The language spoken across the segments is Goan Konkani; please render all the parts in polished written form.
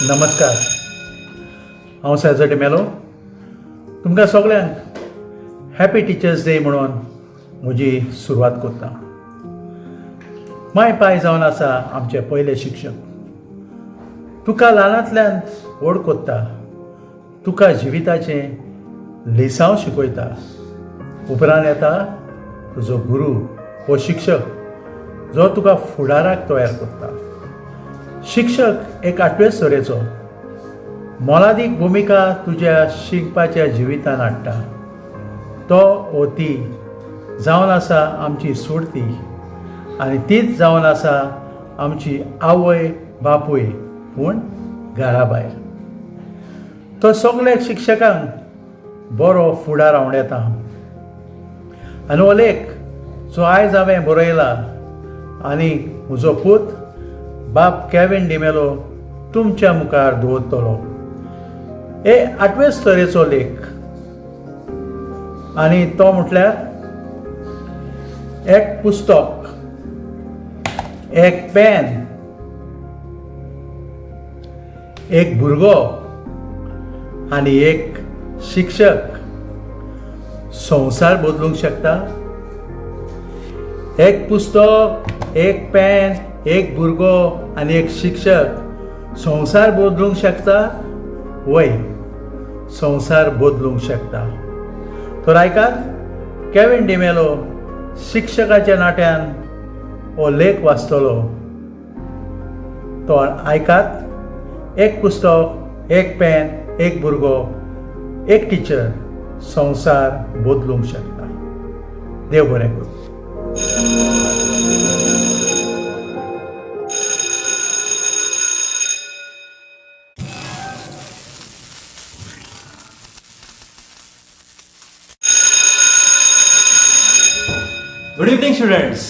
नमस्कार, हांव सॅझर डिमेलो. तुमकां सगळ्यांक हॅपी टिचर्स डे म्हणून म्हजी सुरवात करता. माय पाय जावन आसा आमचे पयले शिक्षक. तुका ल्हानांतल्यान व्हड कोत्ता, तुका जिविताचें लिसांव शिकयता. उपरांत येता तुजो गुरू हो शिक्षक जो तुका फुडाराक तयार करता. शिक्षक एक आठवेच तरेचो मोलादीक भुमिका तुज्या शिकपाच्या जिवितान हाडटा. तो वो ती जावन आसा आमची सुरती आनी तीच जावन आसा आमची आवय बापूय, पूण घरा भायर. तो सगल्या शिक्षकांक बरो फुडार आवडटा. आनी हो लेख जो आयज हांवें बरयला आनी म्हजो पूत बाब केविन डिमेलो तुमच्या मुखार दवरतलो. हे आठवेच तरेचो लेख आनी तो म्हटल्यार एक पुस्तक, एक पेन, एक भुरगो आनी एक शिक्षक संवसार बदलूंक शकता. एक पुस्तक, एक पेन, एक भुरगो आनी एक शिक्षक संवसार बदलूंक शकता. वय, संवसार बदलूंक शकता. तर आयकात, केविन डिमेलो शिक्षकाच्या नाट्यान हो लेख वाचतलो. तो आयकात. एक पुस्तक, एक पेन, एक भुरगो, एक टिचर संवसार बदलूंक शकता. देव बरें करूं. Good evening, students.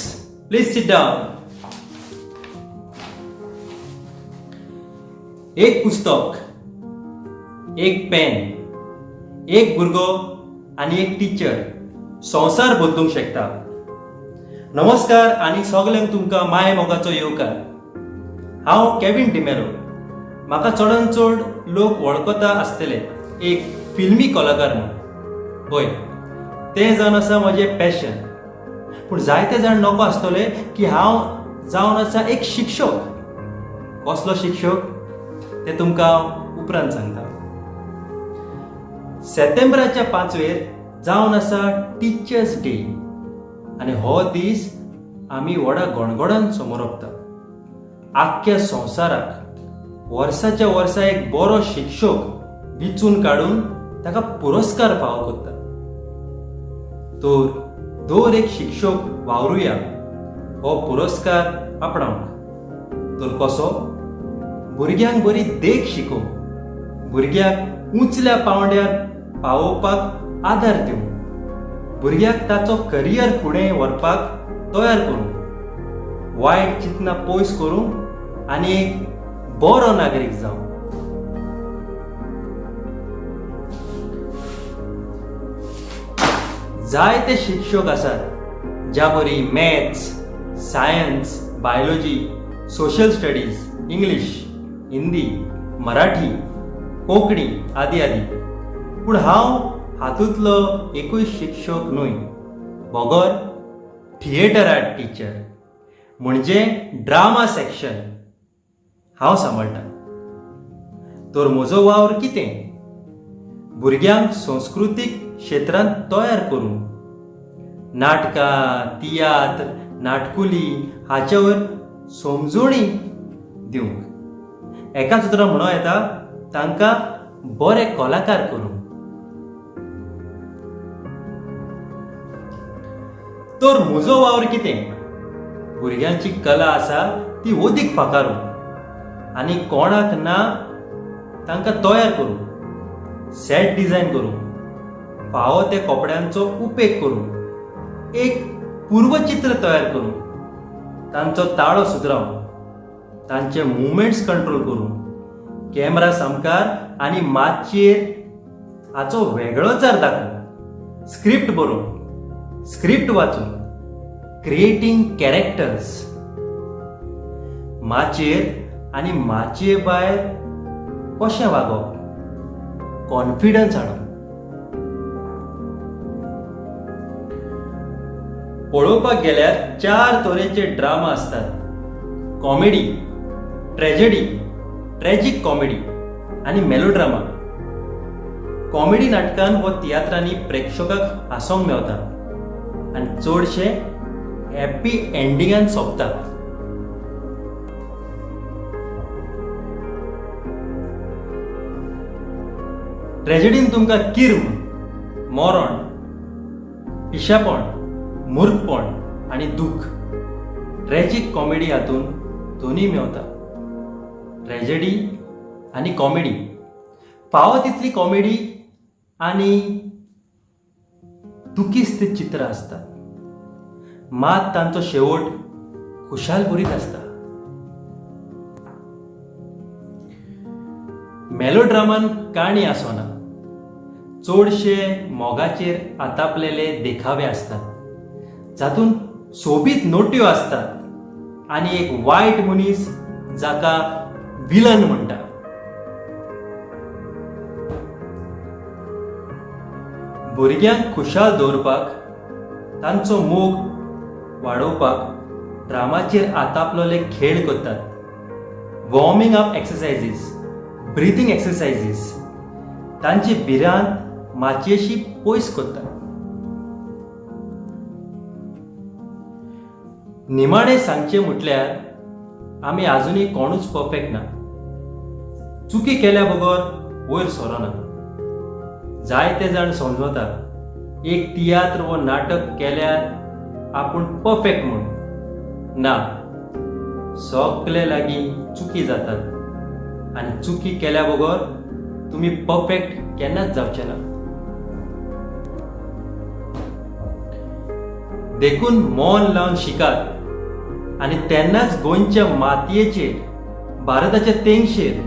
Please sit down. एक पुस्तक, एक पेन, एक भुरगो आनी एक टिचर संवसार बदलूंक शकता. नमस्कार आनी सगल्यांक तुमकां माय मोगाचो येवकार. हांव केविन डिमेलो. म्हाका चडान चड लोक वळखता आसतले एक फिल्मी कलाकार म्हूण. हय, तें जावन आसा म्हजें पॅशन. पूण जायते जाण नको आसतले की हांव जावन आसा एक शिक्षक. कसलो शिक्षक तें तुमकां उपरांत सांगता. सेप्टेंबराच्या 5वेर जावन आसा टिचर्स डे आनी हो दीस आमी व्हडा गणगणान समोरपता. आख्ख्या संवसाराक वर्साच्या वर्सा एक बरो शिक्षक विचून काडून ताका पुरस्कार फावो करता. तर दर एक शिक्षक वावरुया हो पुरस्कार आपणावंक. तर कसो? भुरग्यांक बरी देख शिकोवंक, भुरग्याक उंचल्या पांवड्यार पावोवपाक आदार दिवंक, भुरग्याक ताचो करियर फुडें व्हरपाक तयार करूंक, वायट चिंतना पयस करूंक आनी एक बरो नागरीक जावंक. जायते शिक्षक आसात ज्या बरी maths, science, biology, social studies, English, Hindi, Marathi, Konkani आदी आदी. पूण हांव हातूंतलो एकूय शिक्षक न्हय, बगर थिएटर आर्ट टिचर म्हणजे ड्रामा सेक्शन हांव सांबाळटा. तर म्हजो वावर कितें? भुरग्यांक संस्कृतीक क्षेत्रांत तयार करूंक, नाटकां, तियात्र, नाटकुली हाचेवर समजोणी दिवंक. एकाच उतरान म्हणूं येता, तांकां बरे कलाकार करूंक. तर म्हजो वावर कितें? भुरग्यांची कला आसा ती वदीक फाकारूंक आनी कोणाक ना तांकां तयार करूंक, सेट डिझायन करूंक, फावो त्या कपड्यांचो उपेग करूंक, एक पूर्वचित्र तयार करूंक, तांचो ताळो सुदरावंक, तांचे मुवमेंट्स कंट्रोल करूंक, कॅमरा सामकार आनी माचयेर हाचो वेगळोचार दाखोवंक, स्क्रिप्ट बरोवंक, स्क्रिप्ट वाचूंक, क्रिएटींग कॅरेक्टर्स, माचयेर आनी माचये भायर कशें वागप, कॉन्फिडन्स हाडप. पळोवपाक गेल्यार चार तरेचे ड्रामा आसतात: कॉमेडी, ट्रेजेडी, ट्रॅजीक कॉमेडी आनी मेलोड्रामा. कॉमेडी नाटकान व तियात्रांनी प्रेक्षकाक हांसोंक मेवता आनी चडशे हॅप्पी एंडिंगान सोंपता. ट्रेजेडीन तुमकां किर्म, मरण, पिशेपण, मूर्खपण आनी दुख्ख. ट्रॅजीक कॉमेडी हातूंत दोनूय मेवता, ट्रेजेडी आनी कॉमेडी. फावो तितली कॉमेडी आनी दुखिस्त चित्रां आसतात, मात तांचो शेवट खुशालभरीत आसता. मेलोड्रामान काणी आसना, चडशे मोगाचेर आतापलेले देखावे आसतात, जातूंत सोबीत नोट्यो आसतात आनी एक वायट मनीस जाका विलन म्हणटा. भुरग्यांक खुशाल दवरपाक, तांचो मोग वाडोवपाक ड्रामाचेर आतापलेले खेळ करतात. Warming up exercises, breathing exercises तांची भिरांत मातयेशी पयस करतात. निमाणें सांगचें म्हटल्यार आमी आजुनूय कोणूच परफेक्ट ना. चुकी केल्या बगर वयर सरना. जायते जाण समजता एक तियात्र वो नाटक केल्यार आपूण परफेक्ट म्हूण. ना, सगळे लागीं चुकी जातात आनी चुकी केल्या बगर तुमी परफेक्ट केन्नाच जावचे ना. देखून मन लावन शिकात आनी तेन्नाच गोंयच्या मातयेचेर, भारताच्या तेंगशेर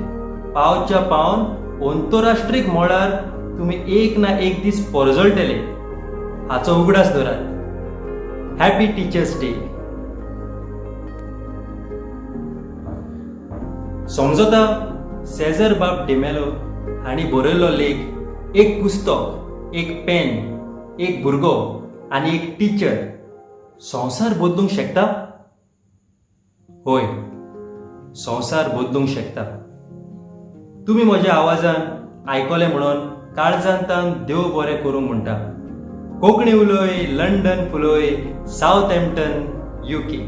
पावच्या पावन अंतरराष्ट्रीय मळार तुमी एक ना एक दीस परजळटले हाचो उगडास दवरात. Happy teachers day. समजता सेजर बाब डिमेलो हांणी बरयल्लो लेख एक पुस्तक, एक पेन, एक भुरगो आनी एक टिचर संवसार बदलूंक शकता? होय, संवसार बदलूंक शकता. तुमी म्हज्या आवाजान आयकलें म्हणून काळजांतान देव बरें करूंक म्हणटा. कोंकणी उलय, लंडन फुलय, सावथ एम्पटन, UK.